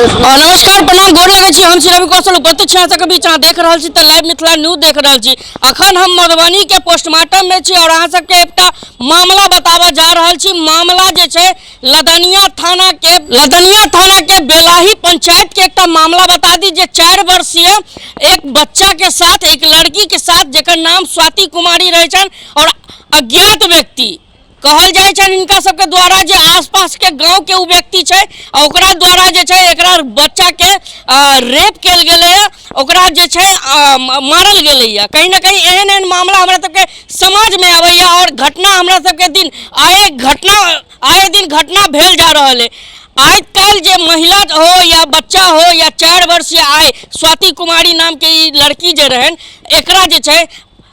नमस्कार, प्रणाम, गोर लगै छी। हम छी रवि कौशल, उपस्थित छी अहाँ सबके बीच। अहाँ देख रहल छी तऽ लाइव मिथिला न्यूज देख रहल छी। अखन हम मधुबनी के पोस्टमार्टम में छी और अहाँ सबके एकटा मामला बताबऽ जा रहल छी। मामला जे छै लदनिया थाना के बेलाही पंचायत के एकटा मामला बता दी जे 4 वर्षीय एक बच्चा के साथ, एक लड़की के साथ, जेकर नाम स्वाति कुमारी रहै छनि और अज्ञात व्यक्ति कहल जाइ छनि हिनका सबके द्वारा जे आसपास के गांव के उ व्यक्ति छै आ ओकरा द्वारा जे छै एकरा बच्चा के रेप कयल गेलैए, ओकरा जे छै मारल गेलैए। कहीं ना कहीं एहन एहन मामला हमरा सबके समाजमे अबैए और घटना हमरा सबके दिन आए घटना आए दिन घटना भेल जा रहल है। आइ काल्हि जे महिला हो या बच्चा हो या 4 वर्षीय आइ स्वाति कुमारी नामके ई लड़की जे रहनि, एकरा जे छै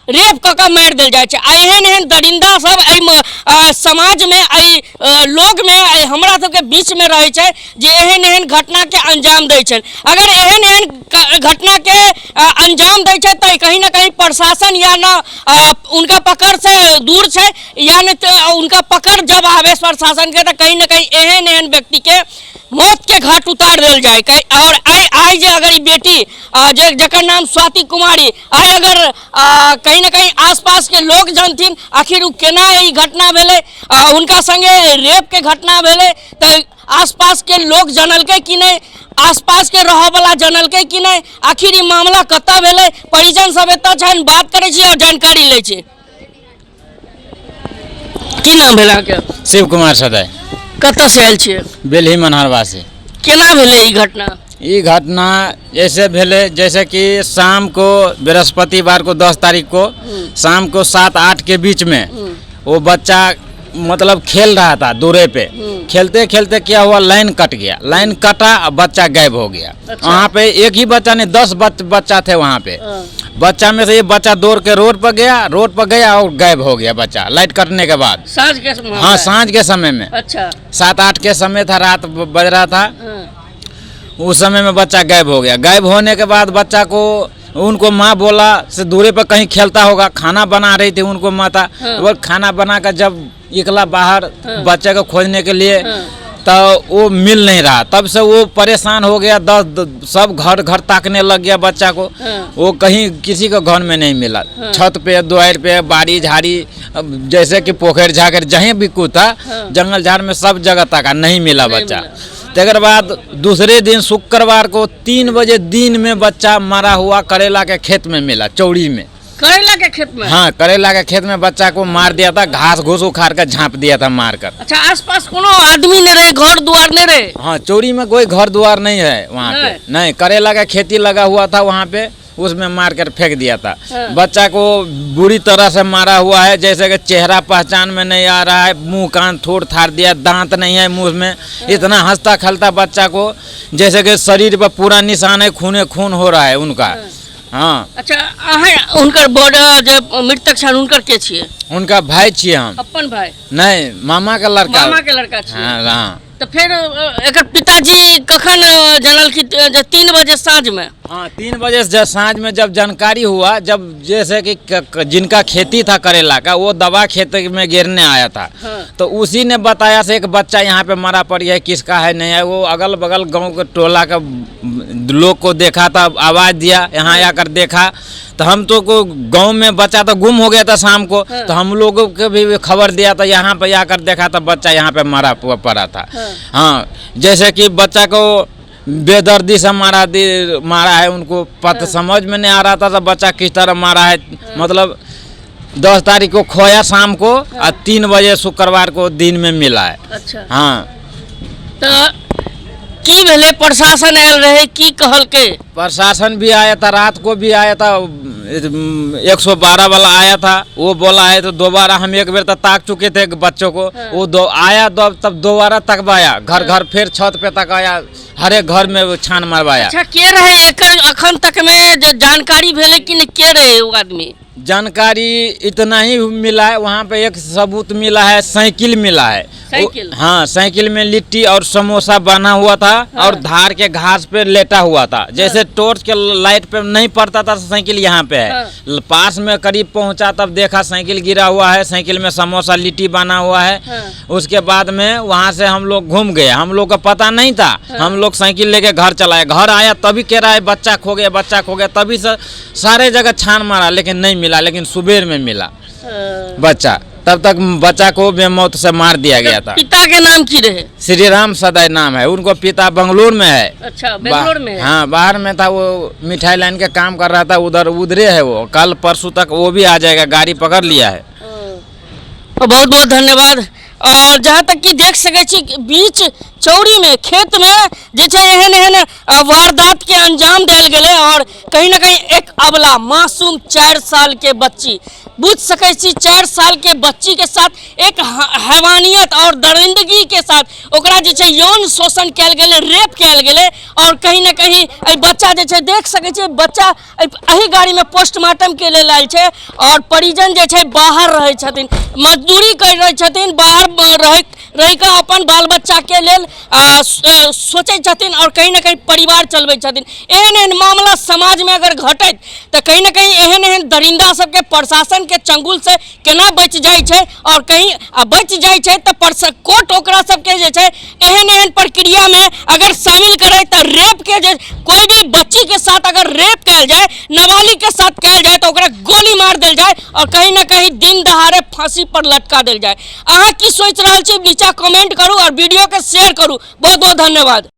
रेप कऽ कऽ मारि देल जाइ छै। आ एहन एहन दरिंदा सब एहि समाजमे, एहि लोकमे, एहि हमरा सबके बीचमे रहै छै जे एहन एहन घटनाके अंजाम दै छै। अगर एहन एहन घटनाके अंजाम दै छै तऽ कहीं ना कहीं प्रशासन या न उनका पकड़ से दूर छै या नहि तऽ उनका पकड़ जब आवे प्रशासन के, तऽ कहीं ना कहीं एहन एहन व्यक्तिके मौत के घाट उतार देल जाय। और आइ आइ जे अगर ई बेटी जे जकर नाम स्वाति कुमारी, आइ अगर कहीं ना कहीं आसपास के लोग जानथिन आखिर उ केना ई घटना भेलै, हुनका संगे रेप के घटना भेलै, तऽ आसपास के लोग जानलकै कि नहि, आसपास के रहऽवला जानलकै कि नहि, आखिर ई मामला कतऽ भेलै? परिजन सब एतऽ छनि, बात करै छी और जानकारी लै छी। की नाम भेल अहाँके? शिव कुमार सदाय। कतऽ से आयल छियै? बेलही मनहरवा से। केना भेलै ई घटना? ई घटना ऐसे भेले जैसे कि शाम को, बृहस्पतिवार को, 10 तारीख को शाम को 7-8 के बीच में वो बच्चा मतलब खेल रहा था दूरे पे। खेलते खेलते क्या हुआ, लाइन कट गया। लाइन कटा और बच्चा गायब हो गया। वहाँ पे एक ही बच्चा नहीं, 10 बच्चा थे वहाँ पे। बच्चा में से ये बच्चा दौड़ के रोड पर गया, रोड पर गया और गायब हो गया बच्चा लाइट कटने के बाद। साँझ के समय? हाँ, साँझ के समय में। 7-8 के समय था, रात बज रहा था। उस समय में बच्चा गायब हो गया। गायब होने के बाद बच्चा को उनको माँ बोला से दूरे पर कहीं खेलता होगा। खाना बना रही थी उनको माता। वो खाना बना कर जब निकला बाहर बच्चे को खोजने के लिए तो वो मिल नहीं रहा। तब से वो परेशान हो गया। दस सब घर घर ताकने लग गया बच्चा को। वो कहीं किसी को घर में नहीं मिला। छत पे, दुआर पे, बाड़ी झाड़ी, अब जैसे कि पोखर झाकर, जहीं भी कुछ था, जंगल झाड़ में, सब जगह ताका, नहीं मिला बच्चा। तकर बाद दूसरे दिन शुक्रवार को 3 बजे दिन में बच्चा मरा हुआ करेला के खेत में मिला, चौड़ी में। करेला के खेत में? हाँ, करेला के खेत में बच्चा को मार दिया था। घास घूस उखाड़ कर झाँप दिया था मार कर। अच्छा, आसपास कोनो आदमी नहीं रहे, घर द्वार नहीं रहे? हाँ, चौड़ी में कोई घर द्वार नहीं है वहाँ पे। नहीं, करेला का खेती लगा हुआ था वहाँ पे, उसमें मार कर फेंक दिया था। बच्चा को बुरी तरह से मारा हुआ है, जैसे कि चेहरा पहचान में नहीं आ रहा है। मुंह कान थोड़ थाड़ दिया, दांत नहीं है मुंह में। इतना हंसता खलता बच्चा को, जैसे कि शरीर पर पूरा निशान है, खूने खून हो रहा है उनका, हाँ। अच्छा, अहाँ हुनकर बड़ जे मृतक छनि, हुनकर के छियै? उनका भाई छिए हम। अपन भाई? नहीं, मामा का लड़का। मामा के लड़का छियै? हाँ। तऽ फेर एकर पिताजी कखन जानलखिन जे 3 बजे साँझमे? हाँ, 3 बजे से साँझ में जब जानकारी हुआ, जब जैसे कि जिनका खेती था करेला का, वो दवा खेत में गिरने आया था। तो उसी ने बताया से एक बच्चा यहाँ पे मरा पड़ी है, किसका है, नहीं है। वो अगल बगल गांव के टोला का लोग को देखा था, आवाज़ दिया, यहाँ आकर देखा तो हम तो को गांव में बच्चा तो गुम हो गया था शाम को। तो हम लोगों को भी खबर दिया था। यहाँ पे आकर देखा तो बच्चा यहाँ पे मरा हुआ पड़ा था। हाँ, जैसे कि बच्चा को बेदर्दी से मारा है। उनको पता समझ में नहीं आ रहा था तो बच्चा किस तरह मारा है। मतलब 10 तारीख को खोया शाम को और 3 बजे शुक्रवार को दिन में मिला है। हाँ। तऽ की भेलै? प्रशासन आयल रहै? की कहलकै? प्रशासन भी आया था, रात को भी आया था। 112 वाला आया था, वो बोला है तो दोबारा हम एक बार तो ताक चुके थे बच्चों को। वो दो आया दो, तब दोबारा तकवाया घर घर, फिर छत पे तक आया, हर एक घर में वो छान मरवाया। अच्छा, के रहे एकर अखन तक में जे जानकारी भेलै कि नहि, के रहे ओ आदमी? जानकारी इतना ही मिला है, वहाँ पे एक सबूत मिला है, साइकिल मिला है। साइकिल? हाँ, साइकिल में लिट्टी और समोसा बना हुआ था। हाँ। और धार के घास पे लेटा हुआ था, जैसे हाँ। टॉर्च के लाइट पे नहीं पड़ता था, साइकिल यहाँ पे है। हाँ। पास में करीब पहुँचा तब देखा साइकिल गिरा हुआ है, साइकिल में समोसा लिट्टी बना हुआ है। हाँ। उसके बाद में वहाँ से हम लोग घूम गए, हम लोग का पता नहीं था। हाँ। हम लोग साइकिल लेके घर चलाए, घर आया तभी कह रहा है बच्चा खो गया, बच्चा खो गया। तभी से सारे जगह छान मारा लेकिन नहीं मिला, लेकिन सुबेर में मिला बच्चा। तब तक बच्चा को बेमौत से मार दिया गया था। पिता के नाम की रहे? श्री राम सदाय नाम है उनको, पिता बंगलोर में है। अच्छा, बेंगलोर में है। हाँ, बाहर में था, वो मिठाई लाइन का काम कर रहा था, उधर उधरे है वो। कल परसों तक वो भी आ जाएगा, गाड़ी पकड़ लिया है। तो बहुत बहुत धन्यवाद। और जहाँ तक कि देख सकै छी बीच चौरी में खेत में जे छै एहन एहन वारदात के अंजाम देल गेलै और कहीं ना कहीं एक अबला मासूम 4 साल के बच्ची, बुझ सकै छी 4 साल के बच्ची के साथ एक हैवानियत और दरिंदगी के साथ ओकरा जे छै यौन शोषण कयल गेलै, रेप कयल गेलै। और कहीं ना कहीं एहि बच्चा जे छै देख सकै छी बच्चा एहि गाड़ी में पोस्टमार्टम के लेल आयल छै और परिजन जे छै बाहर रहै छथिन, मजदूरी कर रहल छथिन, बाहर रहि रहि कऽ अपन बाल बच्चाके लेल सोचै छथिन और कहीं ना कहीं परिवार चलबै छथिन। एहन एहन मामला समाजमे अगर घटैत तऽ कहीं ना कहीं एहन एहन दरिंदा सबके प्रशासनके चंगुल से केना बचि जाइ छै, और कहीं आ बचि जाइ छै तऽ कोर्ट ओकरा सबके जे छै एहन एहन प्रक्रियामे अगर शामिल करै तऽ रेप के जे कोई भी बच्ची के साथ अगर रेप कयल जाय, नाबालिग के साथ कयल जाय, तऽ ओकरा गोली मार देल जाय और कहीं ना कहीं दिन दहाड़े फांसी पर लटका देल जाय। अहाँ की सोचि रहल छी नीचा कमेंट करू और वीडियो के शेयर करू। बहुत बहुत धन्यवाद।